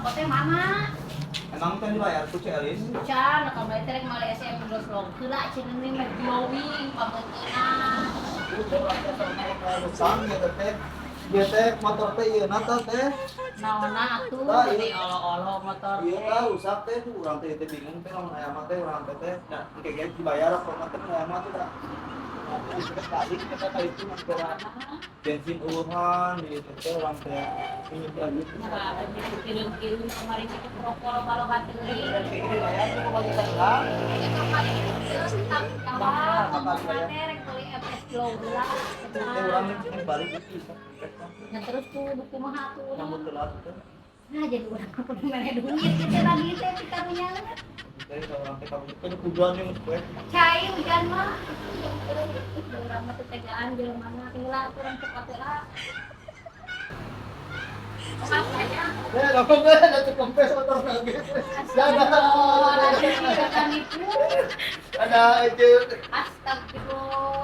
Rokok teh mana? Emang can dibayar ku Celis? Can, kamari teh rek meuli SM geus long heula cenah ini meh glowing pameuteunan. Udah urang teh utang ya teh. Ieu teh motor teh ieu na teh teh. Naonna atuh Tah, jadi iya. olo-olo motor Ieu teh. tah rusak teh tuh urang teh teh bingung teh lamun aya mah teh urang teh teh. Nah, engke ge dibayar apa mah teh aya mah teh da. Tadi kita tadi itu mah bensin eueuhan di teh urang teh ini lagi. Nah, kirim-kirim kemarin teh rokok loba-loba teuing. Engke ge dibayar tuh kualitas lah. Itu paling terus tawar ngomong teh rek meuli MS Glow heula. Teh urang nih balik gitu. Nah, terus tuh kumaha tuh? Nyambut telat teh. Nah, jadi urang kudu mere duit gitu lagi teh pikarunya. Dari urang teh kamu itu tujuan yang gue. Cai hujan mah. Urang mah teu tegaan jelema mah heula kurang cepat heula. Makanya Eh, kamu teh ada kempes motor lagi. Astagfirullahaladzim, nipu. Ada itu. Astagfirullah.